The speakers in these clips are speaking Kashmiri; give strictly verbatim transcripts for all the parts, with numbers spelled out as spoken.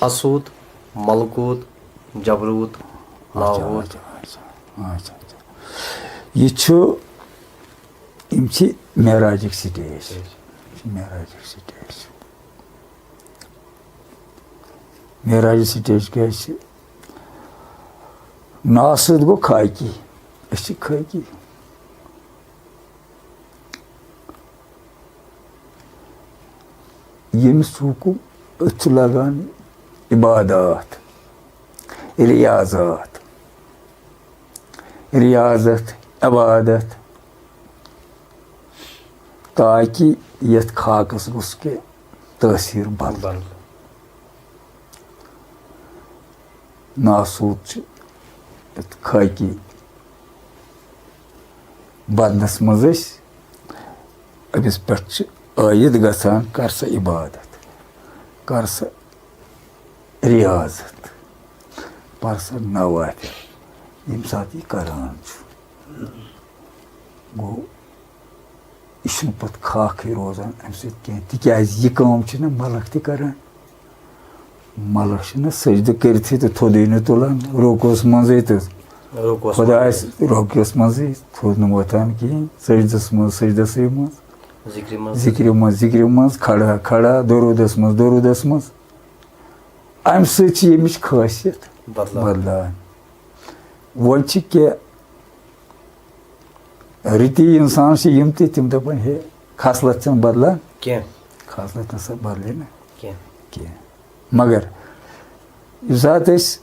اسوت، ملکوت، جبروت، اچھا، لاہوت۔ اچھا، اچھا، اچھا، اچھا۔ یہِ چھُ، یِم چھِ معراجٕکۍ سٹیج، یہِ چھِ معراجٕکۍ سٹیج۔ معراجٕکۍ سٹیج کیٛازِ چھِ؟ ناسوت گوٚو خاکی، أسۍ چھِ خٲکی۔ ییٚمِس حُکُم، أتھۍ چھُ لگان عبادات، ریاضات، ریاضت، عبادت، تاکہِ یَتھ خاکَس گوٚژھ کینٛہہ تٲثیٖر بدلُن۔ ناسوت چھِ یَتھ خٲکی بدنَس منٛز أسۍ أمِس پٮ۪ٹھ چھِ عٲید گژھان، کر سا عبادت، کر سا ریاضت، پر سا نوافل۔ ییٚمہِ ساتہٕ یہِ کران چھُ، گوٚو، یہِ چھُنہٕ پَتہٕ خاکھٕے روزان اَمہِ سۭتۍ کینٛہہ، تِکیٛازِ یہِ کٲم چھِنہٕ ملک تہِ کران۔ ملک چھِنہٕ سجدٕ کٔرتھٕے تہٕ تھوٚدُے نہٕ تُلان، رُکوٗعس منٛزٕے تہٕ رُکوٗعس خۄدایَس منٛزٕے۔ رُکوٗعس منٛزٕے تھوٚد نہٕ وۄتھان کِہیٖنۍ، سجدَس منٛز، سجدَسٕے منٛز، ذِکرِ منٛز۔ ذِکرِ منٛز، ذِکرِ منٛز، کھڑا، کھڑا، دروٗدَس منٛز، دروٗدَس منٛز۔ اَمہِ سۭتۍ چھِ ییٚمِچ خٲصیت بدلان۔ بدلان۔ وۄنۍ چھِ کینٛہہ رٕتی اِنسان چھِ یِم تہِ، تِم دَپَن، ہے، خصلت چھَنہٕ بدلان، کینٛہہ۔ خصلت نہ سا بدلے نہٕ کینٛہہ۔ کینٛہہ۔ مگر ییٚمہِ ساتہٕ أسۍ،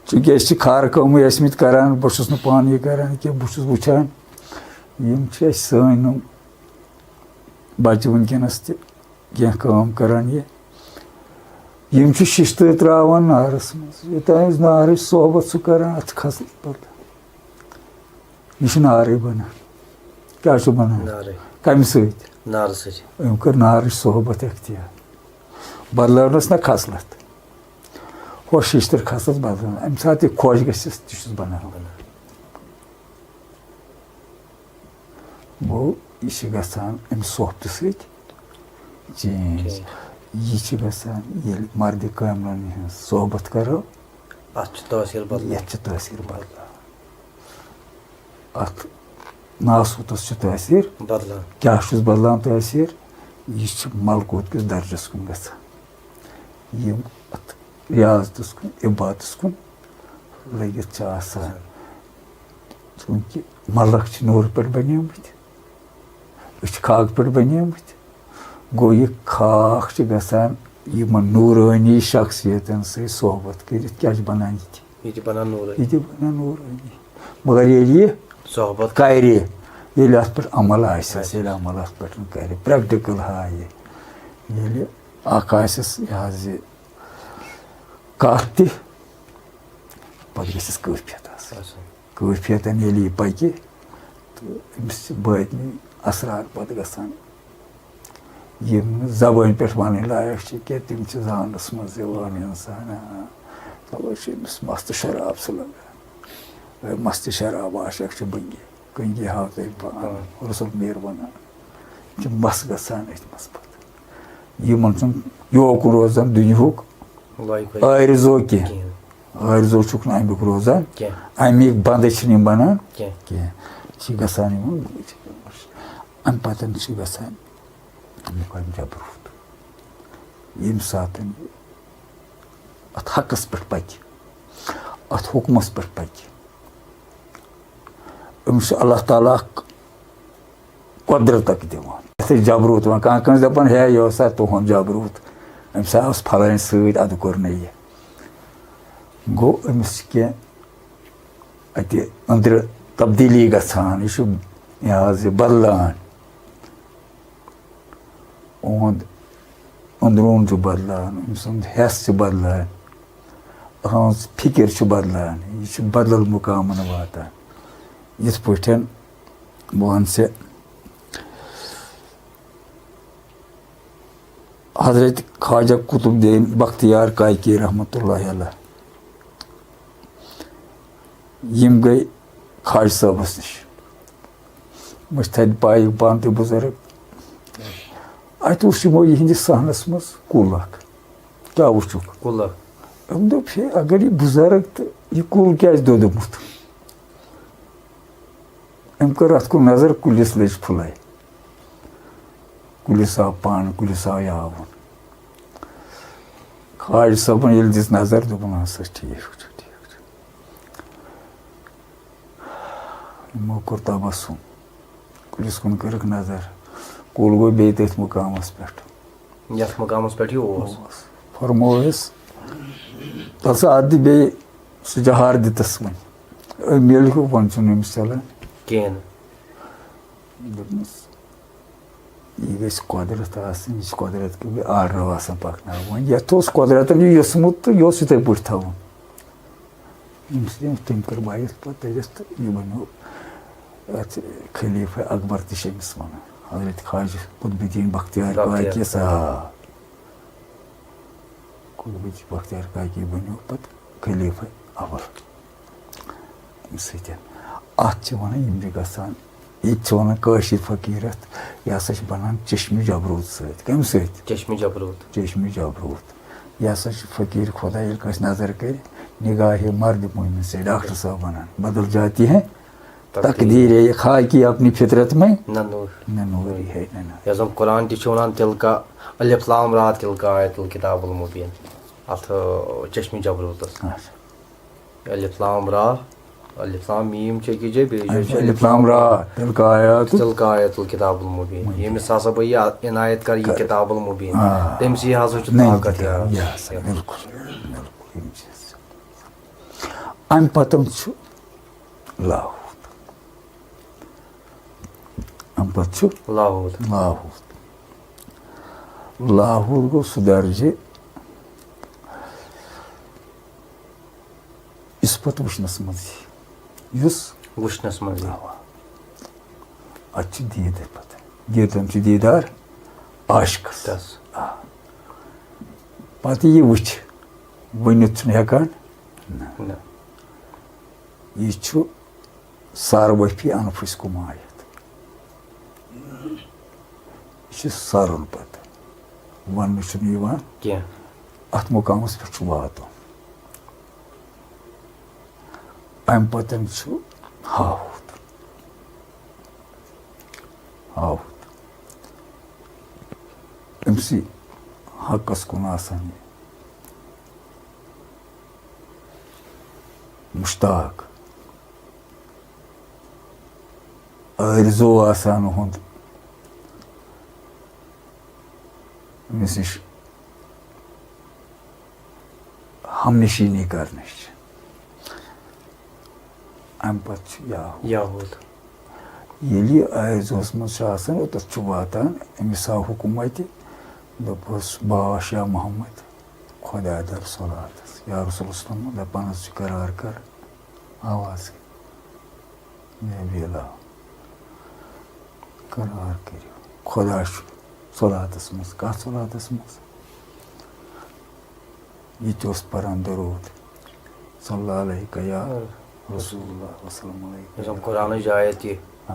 چوٗنٛکہِ أسۍ چھِ کھارٕ کٲمٕے ٲسۍ مٕتۍ کران، بہٕ چھُس نہٕ پانہٕ یہِ کران کینٛہہ، بہٕ چھُس وٕچھان، یِم چھِ اَسہِ سٲنۍ یِم بَچہٕ وٕنکیٚنَس تہِ کینٛہہ کٲم کران یہِ۔ یِم چھِ شِشتٕر ترٛاوان نارَس منٛز۔ یوٚتام أسۍ نارٕچ صحبت چھُ کران، اَتھ کھسنہٕ پَتہٕ۔ یہِ چھُ نارٕے بَنان۔ کیٛاہ چھُ بَنان؟ نارٕے۔ کَمہِ سۭتۍ؟ نارٕ سۭتۍ۔ أمۍ کٔر نارٕچ صحبت اختیار۔ بدلٲونَس نہ خصلت۔ ہۄ شِشتٕر خصلت بدلٲو۔ اَمہِ ساتہٕ یہِ خۄش گژھٮ۪س، تہِ چھُس بَناوان۔ گوٚو، یہِ چھِ گژھان اَمہِ صحبتہٕ سۭتۍ چینج۔ چینج۔ یہِ چھِ گژھان ییٚلہِ مردِ کاملَن ہٕنٛز صحبت کَرو، اَتھ چھُ تٲثیٖر بدلان۔ یَتھ چھِ تٲثیٖر بدلان۔ اَتھ ناسوتَس چھُ تٲثیٖر، بدلان۔ کیٛاہ چھُس بدلان تٲثیٖر؟ یہِ چھُ ملکوت کِس درجَس کُن گژھان۔ یِم اَتھ ریاضتَس کُن، عبادتَس کُن لٔگِتھ چھِ آسان۔ چوٗنٛکہِ ملک چھِ نوٗرٕ پٮ۪ٹھ بَنیمٕتۍ، أسۍ چھِ خاکہٕ پٮ۪ٹھ بَنیمٕتۍ۔ گوٚو، یہِ خاک چھِ گژھان یِمَن نوٗرٲنی شخصیتَن سۭتۍ صحبت کٔرِتھ، کیٛاہ چھِ بَنان یہِ تہِ؟ یہِ تہِ بَنان نوٗرٕے۔ یہِ تہِ بَنان نوٗرٲنی۔ مگر ییٚلہِ یہِ صحبت۔ کَرِ، ییٚلہِ اَتھ پٮ۪ٹھ عمل آسٮ۪س، ییٚلہِ عمل اَتھ پٮ۪ٹھ کَرِ، پرٛٮ۪کٹِکَل ہاوِ، ییٚلہِ اَکھ آسٮ۪س یہِ حظ یہِ کَتھ تہِ، پَتہٕ گژھٮ۪س کٲفیت آسٕنۍ۔ آسان۔ کٲفیتَن ییٚلہِ یہِ پَکہِ، تہٕ أمِس چھِ بٲطنی اثرات پَتہٕ گژھان، یِم نہٕ زبٲنۍ پٮ۪ٹھ وَنٕنۍ لایق چھِ کینٛہہ، تِم چھِ زانَس منٛز یِوان اِنسان۔ آ، تَوَے چھُ أمِس مَستہٕ شراب سُہ لَگان۔ اے، مَستہٕ شراب عاشق چھُ بٔنگی، کٔنگی ہاو تۄہہِ پان، رسول میر وَنان۔ یِم چھِ مَس گژھان أتھۍ منٛز پَتہٕ۔ یِمَن چھُنہٕ یوکُن روزان دُنیاہُک لایق۔ آرزو کینٛہہ۔ کینٛہہ۔ آرزو چھُکھ نہٕ اَمیُک روزان کینٛہہ۔ اَمِکۍ بنٛدٕ چھِنہٕ یِم بَنان کینٛہہ۔ کینٛہہ۔ چھِ گژھان یِمَن، اَمہِ پَتہٕ چھِ گژھان مُقام جبروت۔ ییٚمہِ ساتہٕ یہِ اَتھ حقَس پٮ۪ٹھ پَکہِ، اَتھ حُکمَس پٮ۪ٹھ پَکہِ، أمِس چھُ اللہ تعالیٰ اَکھ قۄدرت اَکھ دِوان۔ یَتھ أسۍ جبروت وَنان، کانٛہہ کٲنٛسہِ دَپان، ہے، یہِ اوس سا تُہُنٛد جبروت، أمِس ہا اوس پھلٲنۍ سۭتۍ، اَدٕ کوٚر نہٕ یہِ۔ گوٚو، أمِس چھِ کینٛہہ اَتہِ أنٛدرٕ تبدیٖلی گژھان، یہِ چھُ، یہِ حظ، یہِ بدلان۔ اُہُنٛد أنٛدروٗن چھُ بدلان، أمۍ سُنٛد حٮ۪س چھُ بدلان، أہٕنٛز فِکِر چھِ بدلان، یہِ چھُ بدل مُقامَن واتان۔ یِتھ پٲٹھۍ بہٕ وَنہٕ ژےٚ، حضرت خواجہ قطب الدین بختیار کاکی رحمتہ اللہ علیہ، یِم گٔے خواجہ صٲبَس نِش۔ مٔشتھَدِ پایہِ پانہٕ تہِ بُزرٕگ۔ اَتہِ وُچھ یِمو یِہِنٛدِس صحنَس منٛز کُل اَکھ۔ کیٛاہ وٕچھُکھ؟ کُلہٕ۔ أمۍ دوٚپ، ہے، اگر یہِ بُزرٕگ تہٕ یہِ کُل کیٛازِ دوٚدمُت؟ أمۍ کٔر اَتھ کُن نظر، کُلِس لٔج پھُلَے۔ کُلِس آو پَن، کُلِس آو یاوُن۔ خواجہِ صٲبَن ییٚلہِ دِژ نظر، دوٚپُن، "ہسا ٹھیٖک چھُ، ٹھیٖک چھُ۔" یِمو کوٚر تبسُم۔ کُلِس کُن کٔرٕکھ نظر۔ کُل گوٚو بیٚیہِ تٔتھۍ مُقامَس پٮ۪ٹھ۔ یَتھ مُقامَس پٮ۪ٹھ یہِ اوس۔ فرمووُس، "تَلہٕ سا اَتھ دِ بیٚیہِ سُہ جہار دِتَس وۄنۍ۔ أمۍ ییٚلہِ ہیوٗ وۄنۍ چھُنہٕ أمِس چلان۔" کِہیٖنۍ نہٕ۔ دوٚپمَس، "یہِ گژھِ قۄدرَت آسٕنۍ، یہِ چھِ قۄدرَت کہِ آرڈَر آسان پَکناوُن۔ وۄنۍ یَتھ اوس قۄدرَتَن یہِ یوٚژھمُت تہٕ یہِ اوس یِتھَے پٲٹھۍ تھاوُن۔" ییٚمہِ سۭتۍ تٔمۍ کٔر بایَس پَتہٕ تٔمِس تہٕ یہِ بَنیو اَتھ خلیفہ اکبر تہِ چھِ أمِس وَنان۔ حضرت خواجہ قطب الدین بختیار بختیار۔ کاکیَس، آ، قطب الدین بختیار کاکی بَنیو پَتہٕ خلیفہ اول اَمہِ سۭتۍ۔ اَتھ چھِ وَنان، یِم چھِ گژھان، ییٚتہِ چھِ وَنان کٲشِر فقیٖرَتھ، یہِ ہسا چھِ بَنان چشمِ جبروت سۭتۍ۔ کَمہِ سۭتۍ؟ چشمِ جبروت۔ چشمِ جبروت۔ یہِ ہسا چھِ فقیٖر خۄدا ییٚلہِ کٲنٛسہِ نظر کَرِ، نگاہِ مرد مومن سۭتۍ ڈاکٹر صٲب وَنان، بدل جاتی ہے تقدیر ہے، یہ خاکی اپنی فطرت میں نہ نور۔ نہ نوری ہے نہ نہ۔ یۄس زَن قرآن تہِ چھُ وَنان، تِلکا الف لام را تِلکا آیت الکتاب المبین۔ اَتھ، آ، چشمِ جبروتَس۔ اچھا۔ الف لام را، الف لام میم چھِ أکِس جایہِ، بیٚیہِ جایہِ چھِ الف لام را تِلکا آیات۔ تِلکا آیت الکتاب المبین۔ ییٚمِس ہسا بہٕ یہِ عنایت کَرٕ، یہِ کتاب المبین، آ۔ تٔمۍ سٕے ہسا چھُ نہیں، طاقت یہ یاد۔ ہسا، بالکل، بالکل، یِم چیٖز۔ اَمہِ پَتہٕ چھُ لاہوت۔ اَمہِ پَتہٕ چھُ لاہوت۔ لاہوت۔ لاہوت گوٚو سُہ درجہِ، یُس پَتہٕ وٕچھنَس منٛز یی۔ یُس وٕچھنَس منٛز یی۔ اَتھ چھُ دیٖدٕ پَتہٕ۔ دیٖدَن چھُ دیٖدار عاشقَس۔ تَس۔ پَتہٕ یہِ وٕچھِ، ؤنِتھ چھُنہٕ ہٮ۪کان۔ نہ۔ یہِ چھُ ساروٕے فی انفسکم آیت۔ یہِ چھُ سَرُن پَتہٕ۔ وَننہٕ چھُنہٕ یِوان۔ کینٛہہ۔ اَتھ مُقامَس پٮ۪ٹھ چھُ واتُن۔ اَمہِ پَتہٕ چھُ ہاہُت۔ ہاہُت۔ أمۍ سٕے حقَس کُن آسان یہِ مُشتاق۔ آرزو آسان اُہُنٛد أمِس نِش ہمنشینی کرنٕچ۔ اَمہِ پتہٕ چھُ یاہو۔ یاہوت۔ ییٚلہِ یہِ آرزوہَس منٛز چھُ آسان، اوٚتَتھ چھُ واتان، أمِس آو حُکُم اَتہِ، دوٚپُس، "باش یا محمد، خۄداے دَر صلاتَس، یا رسول اسلام، دَپان حظ چھُ قرار کر آوازٕے۔" نبی اللہ، قرار کٔرِو۔ خۄدا چھُ صلاتَس منٛز۔ کَتھ صلاتَس منٛز؟ یہِ تہِ اوس پَران درود۔ صلی اللہ علیہ یا رسول اللہ، وسلم علیہ۔ یۄس زَن قرآنٕچ آیت یہِ۔ آ۔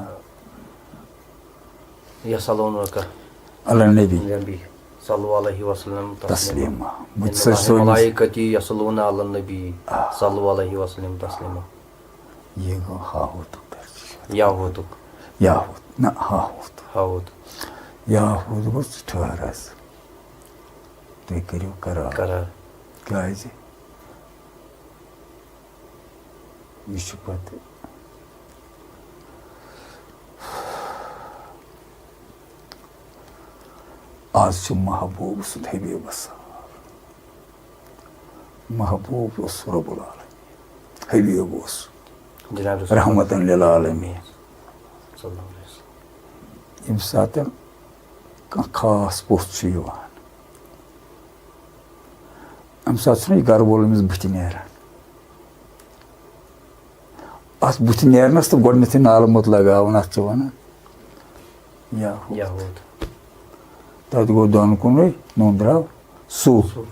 یَسَلوٗنَکَ علی النبی۔ نبی صلو علیہ وسلم تسلیما۔ تسلیما۔ بہٕ ان تہِ چھُسَے اللہ سونِس۔ ملائکتی یصلون علی النبی صلو علیہ وسلم تسلیما۔ یہِ گوٚو ہاہوتُک درجہٕ۔ یاہوتُک۔ یاہوت، نہ ہاہوت۔ ہاہوت۔ یاہوت گوٚو ژٕ ٹھٔہر حظ۔ تُہۍ کٔرِو قرار۔ قرار۔ کیٛازِ؟ یہِ چھُ پَتہٕ، آز چھُ محبوب سُنٛد حبیبَس سوال۔ محبوب اوس رب العالمین، حبیب اوس جناب رسول رحمتن للعالمین۔ صلی اللہ علیہ وسلم۔ ییٚمہِ ساتہٕ کانٛہہ خاص پوٚژھ چھُ یِوان، اَمہِ ساتہٕ چھُنہٕ یہِ گَرٕ وول أمِس بٕتھِ نیران۔ اَتھ بٕتھِ نیرنَس تہٕ گۄڈٕنیتھٕے نالہٕ موٚت لگاوُن، اَتھ چھِ وَنان یاہوت۔ یاہوت۔ تَتہِ گوٚو دۄن کُنُے، نوٚن درٛاو سُہ۔ سُہ۔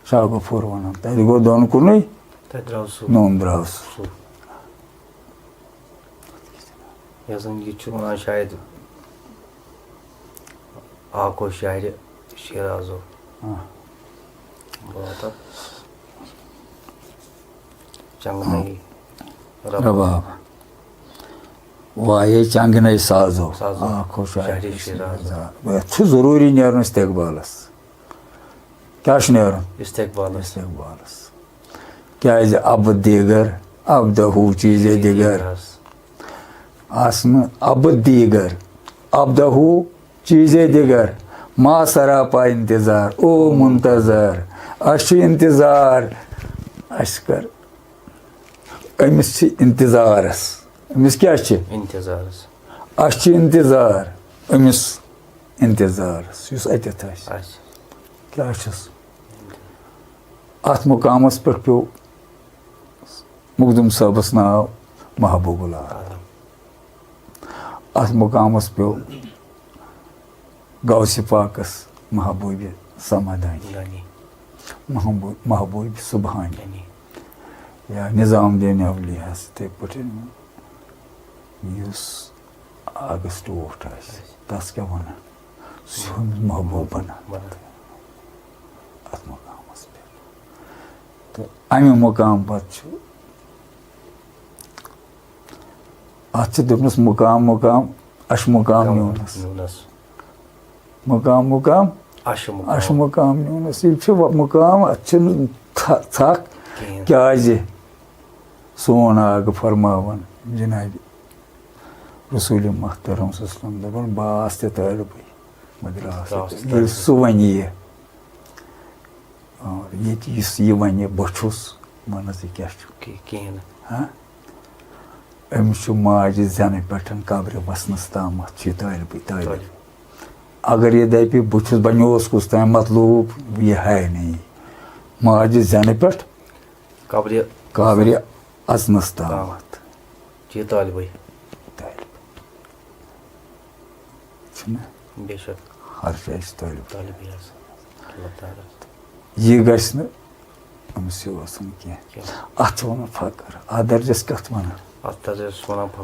شاہ غفور وَنان، تَتہِ گوٚو دۄن کُنُے، تَتہِ درٛاو سُہ۔ نوٚن درٛاو سُہ۔ سُہ۔ یَتھ زَن یہِ چھُ وَنان شاید اَکھ اوس شاعرِ شیرازو۔ آ۔ بہٕ واتہٕ چنٛگنَے رباب۔ رباب۔ وایے چنٛگنَے سازو۔ سازو۔ آ، خۄش شاعری آسہِ۔ شیراز۔ آ، یَتھ چھُ ضروٗری نیرُن استقبالَس۔ کیٛاہ چھُ نیرُن؟ استقبالَس۔ استقبالَس۔ کیٛازِ؟ عبد دیٖگر، عبدہو چیٖزے دیٖگر۔ آسنہٕ عبد دیٖگر، عبدہو چیٖزے دیٖگر۔ ما سراپا انتظار، او منتظر، اَسہِ چھُ انتظار۔ اَسہِ کر، أمِس چھِ انتظارَس۔ أمِس کیٛاہ چھِ؟ انتظارَس۔ اَسہِ چھُ انتظار أمِس انتظارَس، یُس اَتٮ۪تھ آسہِ۔ آسہِ۔ کیٛاہ چھُس؟ اَتھ مُقامَس پٮ۪ٹھ پیوٚو مخدوٗم صٲبَس ناو محبوب العالم۔ اَتھ مُقامَس پیوٚو غوثِ پاکَس محبوبِ سمادانی، دانی۔ محبوب، محبوب سبحانی۔ دانی۔ یا نظام الدین اولیاہَس یِتھَے پٲٹھۍ، یُس اگست ووٹ آسہِ، آسہِ۔ تَس کیٛاہ وَنان؟ سُہ چھُ أمِس محبوب بَنان۔ بَنان۔ اَتھ مُقامَس پٮ۪ٹھ۔ تہٕ اَمہِ مُقام پَتہٕ چھُ، اَتھ چھِ دوٚپمَس مُقام، مُقام، اَشہِ مُقام نیوٗنَس۔ نیوٗنَس۔ مُقام، مُقام، اَشہِ مُقام۔ اَشہِ مُقام نیوٗنَس۔ یہِ چھُ وَ-، مُقام، اَتھ چھِنہٕ تھَ-، ژھَکھ۔ کِہیٖنۍ۔ کیٛازِ؟ سون آگہٕ فرماوان جنابِ رسول محترم صلی اللہ علیہ وسلم، دَپان، "بہٕ آس تہِ طٲلبٕے، مگر آس تہِ طٲلبٕے۔" ییٚلہِ سُہ وَنہِ یہِ، آ، ییٚتہِ یُس یہِ وَنہِ، "بہٕ چھُس"، وَنَس، "یہِ کیٛاہ چھُ؟" کہِ-، کِہیٖنۍ نہٕ۔ ہاں؟ أمِس چھُ ماجہِ زٮ۪نہٕ پٮ۪ٹھ قبرِ وَسنَس تامَتھ چھُ یہِ طٲلبٕے، طٲلب۔ طٲلب۔ اگر یہِ دَپہِ، "بہٕ چھُس، بہٕ نیوٗس کُس تام مطلوب"، یہِ ہے نہٕ یہِ۔ ماجہِ زٮ۪نہٕ پٮ۪ٹھ قبرِ۔ قبرِ اَژنَس تامَتھ۔ تامَتھ۔ چھِ یہِ طٲلبٕے۔ طٲلب۔ چھُنہ؟ بے شک۔ ہر جایہِ چھِ طٲلب۔ طٲلبٕے حظ۔ اللہ تعالیٰ۔ یہِ گژھِ نہٕ أمِس ہیوٗ آسُن کینٛہہ۔ کینٛہہ۔ اَتھ چھِ وَنان فخر۔ اَتھ درجَس کَتھ وَنان؟ اَتھ درجَس چھِ وَنان فخر۔